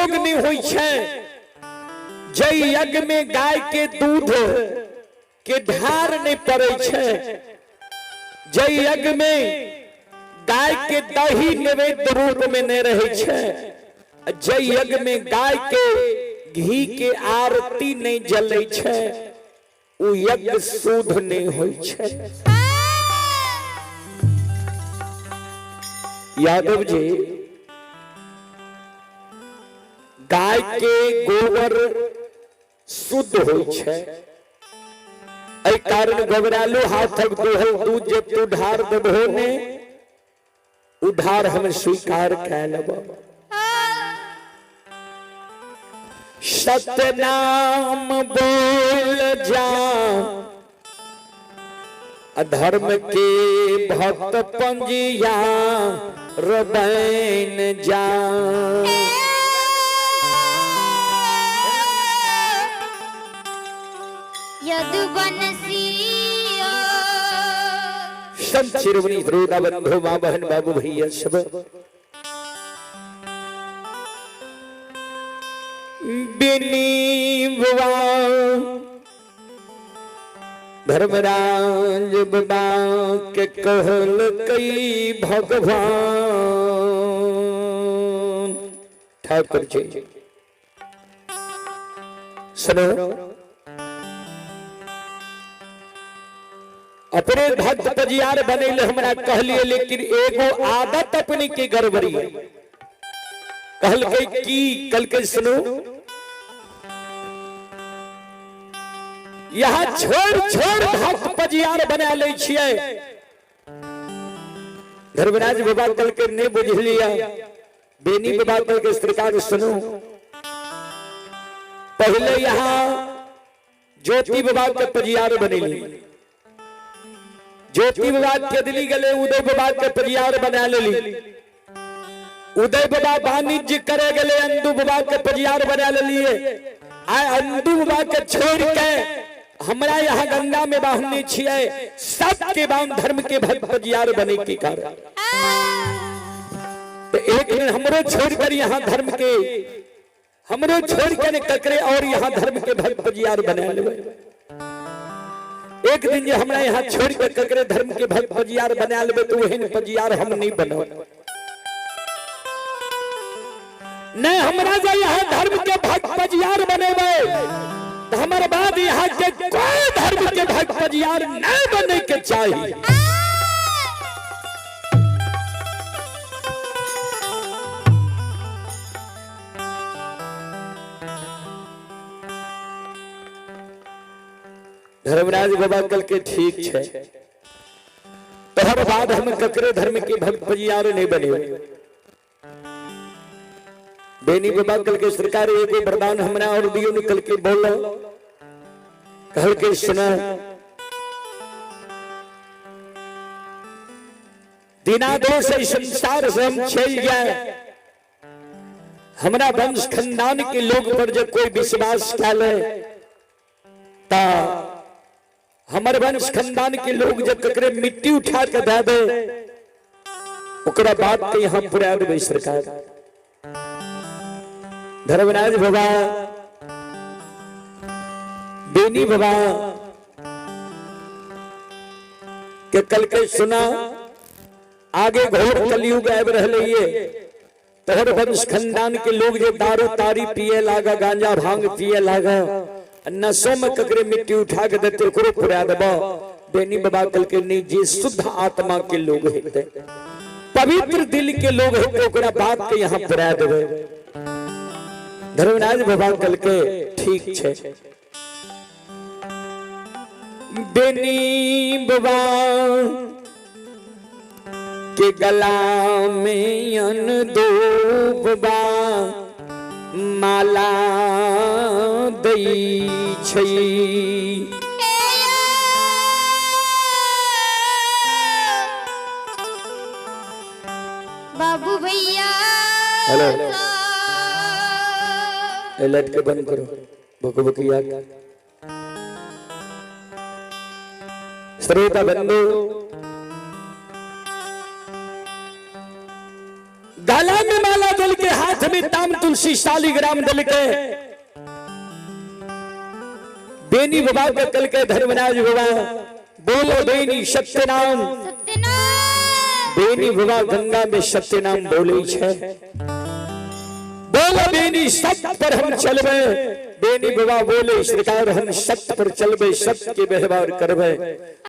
उपयोग नहि होइ छै, जै यज्ञ में गाय के दूध के ढार नहीं पड़े छै, जै यज्ञ में गाय के दही नैवेद्य रूप में नहीं रहे छै, जै यज्ञ में गाय के घी के आरती नहीं जले छै, उ यज्ञ शुद्ध नहीं होइ छै। यादव जी, गाय के गोबर शुद्ध होइ छै, एहि कारण गोबरालू हाथक दुहल दूध जे तू ढार देबहो ने, उ ढार हम स्वीकार कए लेब। सत्यनाम बोल जा अधर्म के भक्त पंजिया रबैन जा। यदुवंशी संत शिरोमणि श्रोता बंधु माँ बहन बाबू भैया सब, बिनी बुआ धर्मराज बाबा के कहल कई भगवान ठाकुर जी सुनो, अपने भक्त पजियार बनैले हमरा कहलिए, लेकिन एगो आदत अपने के गड़बड़ी है। कहलकै की? कहलकै सुनो, यहाँ छोड़ छोड़ भक्त पजियार बना लै छियै। धर्मराज बाबा कहलकै नहीं बुझलियै। बेनी बाबा कहलकै सरकार सुनू, पहले यहाँ ज्योति बाबा के पजियार बनेली, ज्योति बाबा के दिल्ली गले उदय बाबा के पजियार बना लेली, उदय बाबा वाणिज्य करे गले अंदू बाबा के पजियार बना लेलिए, आ अंदू बाबा के छोड़ के हमरा यहाँ गंगा में बाहने छियै, सबके बाम धर्म के भक्त पजियार बने के कारण। तो एक दिन हमरो छोड़ कर यहाँ धर्म के, हमरो छोड़ के ने ककरे और यहाँ धर्म के भक्त पजियार बना लेबै। एक दिन जे हमरा यहाँ छोड़ के ककरे धर्म के भक्त पजियार बना लेबै तो ओहन पजियार हम नहीं बनब। नहीं हमरा जे यहाँ धर्म के भक्त पजियार बनेबै तो हमर बाद यहाँ के कोई धर्म के भक्त पजियार नहीं बने के चाहिए। धर्मराज बाबा कल के ठीक है, तोहर बाद हम ककरे धर्म के भक्त पजियार नहीं बने। बेनी बाबा कल के सरकार एगो वरदान हमरा और दियो। निकल के बोलो। कहल के सुना, बिना दोष संसार से हम चल जाए, हमरा वंश खानदान के लोग पर जब कोई विश्वास कर ता हमर वंश खानदान के लोग जब ककरे मिट्टी उठा के दे दे, ओकरा बात के यहाँ पुरा देबै सरकार। धर्मराज बाबा बेनी बाबा के कल के सुना, आगे घोर कलयुग आबि रहले ये, तोहर वंश खानदान के लोग जे दारू तारी पिए लागा, गांजा भांग पिए लागा, नशों में ककरे मिट्टी उठा के देते ओकरो पुरा देबो। बेनी बाबा कल के नहीं, जे शुद्ध आत्मा के लोग हेते, पवित्र दिल के लोग हेते, ओकरा बात के यहाँ पुरा देबे। धर्मराज बाबा कल के ठीक छे। बेनी बाबा के गला में अनदोबा माला दई छै। बाबू भैया हेलो। ए लाइट के बंद करो, भुकभुकिया। श्रोता बंधु, गला में माला दे देलके, हाथ में ताम तुलसी शालिग्राम देलके। बेनी बाबा के कल के धर्मराज बाबा बोलो बेनी सत्य नाम। सत्यनाम। बेनी बाबा गंगा में सत्य नाम बोले छे। बोलो बेनी सत्य पर हम चलबे। बेनी बाबा बोले सरकार हम सत्य पर चलबे, सत्य के व्यवहार करबे।